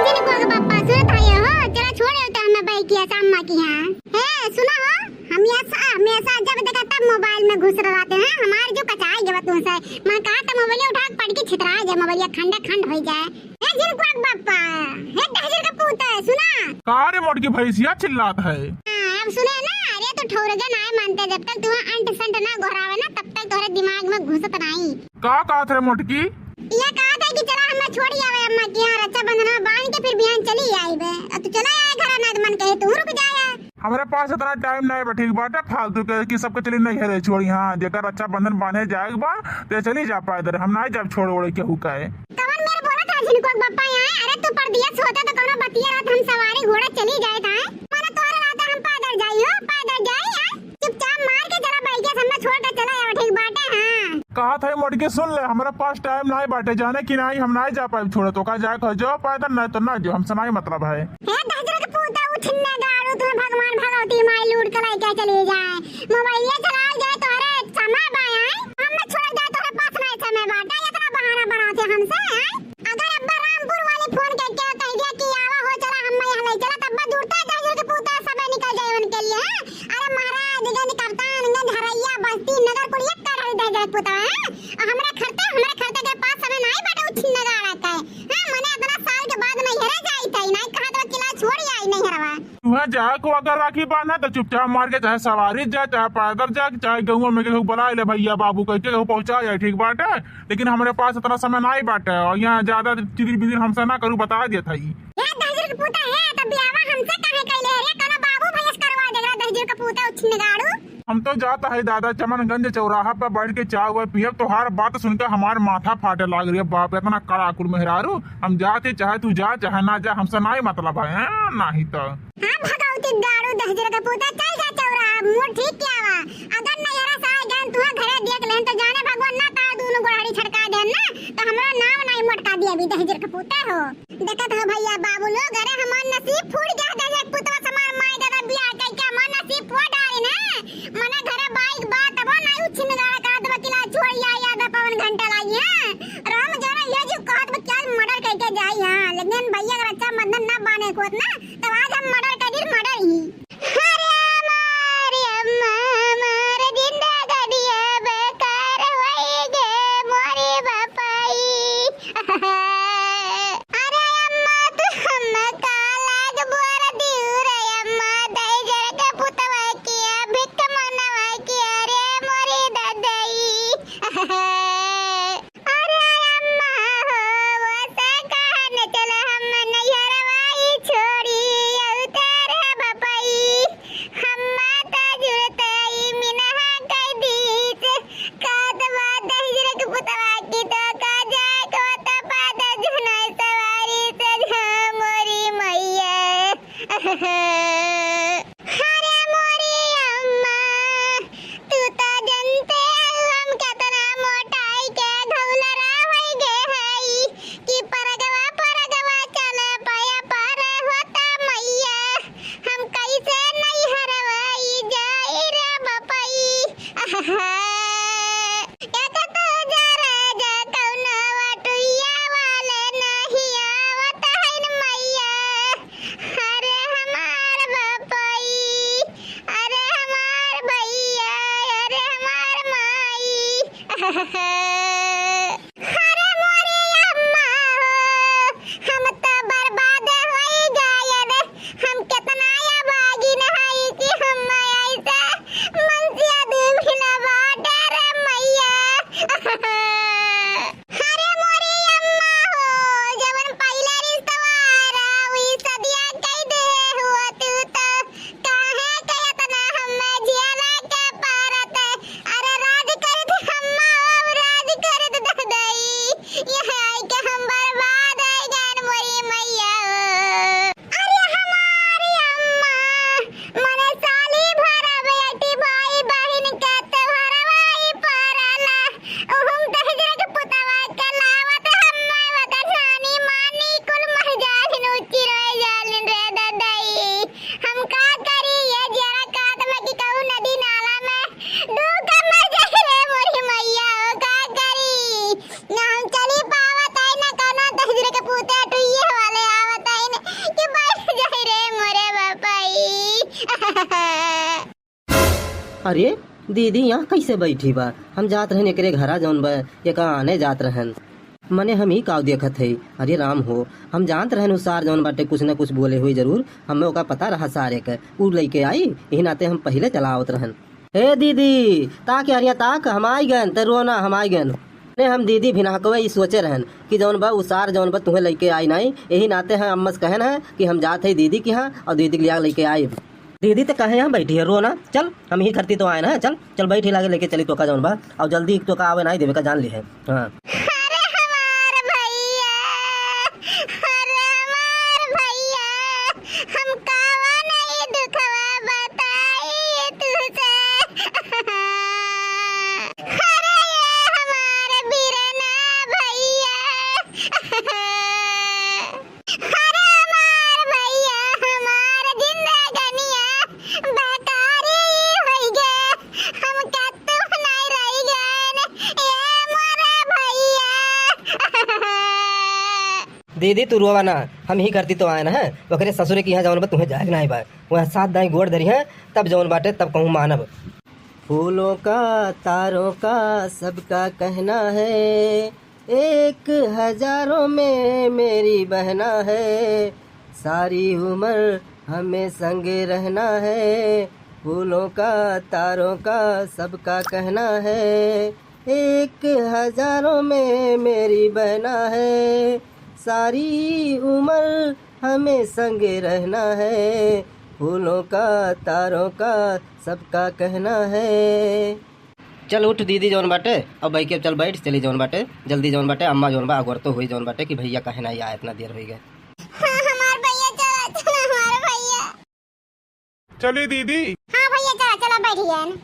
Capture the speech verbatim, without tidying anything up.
झिनकुआ के पप्पा, सुनत हया हो, चला छोड़ आवा तो हमें बहिकिया से अम्मा के यहाँ। हे, सुना हो, हम ऐसा, हमेशा जब देखा तब मोबाइल में घुस रहते हैं, हमार जिउ कचाई गवा तुमसे। मन कहा तो मोबाइल उठा के पटकी छितरा जाए, मोबाइल खंडे खंड होइ जाए। हे झिनकुआ के पप्पा, हे दहिजर के पूत, सुना। का रे मोटकी भैंसिया चिल्लात है? हाँ, अब सुने ना, अरे तू ठौरगे नाय मानते, जब तक तू अंट संट ना गोहरावे ना, तब तक तोहरे दिमाग में घुसत नाई। का कहत रे मोटकी? ये कहत है कि चला हमें छोड़ आवे अम्मा के यहाँ, रक्षाबंधन बांध के फिर बिहान चली आइबे। अब तू चला आए घर, ना तो मन कहे तू रुक जाए। हमरे पास इतना टाइम नहीं बा, ठीक बाटे, फालतू के कि सबके चली नैहरे छोड़ी। हाँ, जेकर रक्षाबंधन बांधे जाए के बा, ते चली जा पैदल, हम नहीं जाब छोड़ ओड़े केहू का। कवन मेर बोला था झिनकुआ के पप्पा यहाँ? अरे तू परदेस होता तो कौनो बतिया रहत, हम सवारी घोड़ा चली जाए था। माने तोहरे रहता हम पैदल जाई हो, पैदल जाई, हाँ? चुपचाप मार के चला बहिकिया से हमें छोड़ के चला आवा, ठीक बाटे, हाँ। कहत है मोटकी सुन ले, हमरा पास टाइम नाई बाटे, जाने कि नाई हम नाई जा पाइब छोड़े, तो का जाए कह जाओ पैदल, नहीं तो ना जो, हमसे नाई मतलब है। हे दहिजर के पूता, उ छिन्ना गाड़ू, तुम्हें भगवान भगवती माई लूट के लेके चली जाए, मोबाइल चलाल जाए, तोहरे समय बाए, हम छोड़ जाए, तोहरे पास नाई समय बाटे, इतना बहाना बनाते हमसे, हैं? अगर अब्बा रामपुर वाली फोन करके कह दिया कि आवा हो, चला, हम यहाँ ले चला, तब दूरता दहिजर के पूता सब निकल जाए उनके लिए, हैं? अरे महाराजगंज, कप्तानगंज, हरैया, बस्ती, नगर कुल एक कर रही दहिजर के पूता, हैं? और हमरा खरते, हमरा खरते के पास समय नाई बाटे उ छिन्ना गाड़ा के, हैं? मने इतना साल के बाद नैहरे जाई थई, नाई कहा तो किला छोड़ आई नैहरवा। तुहे जाए को अगर राखी बांधा तो चुपचाप मार के चाहे सवारी जा, चाहे पैदल जा, चाहे गौवा में केहू बुला ले भैया बाबू कह के केहू पहुँचा जाए, ठीक बाटे। लेकिन हमरे पास इतना समय नाई बाटे और यहाँ ज्यादा चिदिर बिदिर हमसे ना करू, बता देत हई। ए दहिजर के पूता है, तब बियाहवा हमसे काहे कैले रे? कोनो बाबू भैया से करवा दे रे, दहिजर के पूता उछिन गाड़ू। हम तो जात है दादा, चमनगंज चौराहा पर बैठ के चाय वाय पियब। तोहार बात सुन के हमार माथा फाटे लाग रही है। बाप, इतना कड़ाकुल मेहरारू। हम जाते, चाहे तू जा चाहे ना जा, हमसे नाई मतलब है, हैं? नाही तो। हाँ भगवती गाड़ू दहिजर के पूता, चल जा चौराहा, मूड ठीक किया वा। अगर नैहरा से आए जान तुहा घरे देख लेन तो जाने भगवान ना तार दूनो गोड़ाड़ी छटका देन ना, तो हमरो नाम नाई मोटका दिया भी दहिजर के पूता हो। देखत हो भैया बाबू लोग, अरे हमार नसीब फूट गया, दहिजर के पूतवा से हमार माई दादा बियाह कइके हमार नसीब फूट डाली ना। मने घरे बाइक बा, तबो नाई उछिन गाड़ा करत बा, किला छोड़ या याद पवन घंटा लागी, हाँ। राम जरा ये जो कहत बा, क्या मर्डर कइके जाई, हाँ। लेकिन भैया अगर अच्छा मदन ना बाने को ना, तब आज हम मर्डर कर दी, मर्डर ही। अरे हमारी अम्मा, हमार जिंदगानिया बेकार होई गे मोरी बापाई। अरे अम्मा, तू अम्मा का लाग बोर दियो रे अम्मा, दहिजर के पुतवा किया, भिख मनवा किया रे मोरी ददई। अरे अम्मा हो, वो से कहन चल हम नैहरवा ई छोड़ी, अउते अरे, दीदी यहाँ कैसे बैठी बा? हम जात रहन एकरे घरा जौन बा, एका आने जात रहन। मने हम ही काव देखत है। अरे राम हो, हम जानत रहन उ सार जौन बाटे कुछ न कुछ बोले हुई जरूर, हमें ओका पता रहा सारे के। उ लइके आई, यही नाते हम पहिले चला आवत रहन। ए दीदी, ताक यारिया ताक, हम आई गन, ते रोना, हम आई गन। अरे हम दीदी भिनहकवे ई सोचे रहन कि जौन बा उ सार जौन बा तुहें लइके आई नाई, यही नाते हम अम्मा से कहन है कि हम जात है दीदी के यहाँ और दीदी के लिया लइके आई। दीदी ते कहे यहाँ बैठी है, रोना, चल, हम ही करती तो आए ना, चल, चल बैठी लागे लेके चली तोका जौन बा, और जल्दी तोका आवे नाई देवे का जान ली है। हाँ। अरे हमार भैया, अरे हमार भैया, हम कावा नहीं दुखवा बताई तुझसे। अरे ये हमार बिरना भैया। अरे हमार भैया, हमार जिंदगनिया बेकारी होई गे, हम कत्तू नहीं रही गन, ये मोरे भैया। दीदी, तू रोवा ना, हम ही करती तो आए ना, हैं? ओकरे ससुरे के यहाँ जौन बा, तुहें जाए के नाई बा। वहाँ सात दाई गोड़ धरी हैं, तब जौन बाटे, तब कहूँ मानब। फूलों का, तारों का, सबका कहना है, एक हजारों में मेरी बहना है, सारी उम्र हमें संग रहना है। फूलों का, तारों का, सबका कहना है, एक हजारों में मेरी बहना है, सारी उम्र हमें संग रहना है। फूलों का, तारों का, सबका कहना है। चल उठ दीदी जौन बाटे, अब भाई के चल बैठ, चली जौन बाटे, जल्दी जौन बाटे, अम्मा जौन बा, अगोर तो हुई जौन बाटे कि भैया कहे ना आया, इतना देर हो गए। हाँ, हमार भैया, चला, चला, हमार भैया। चली दीदी। हाँ भैया, चला, चला, बैठ गए।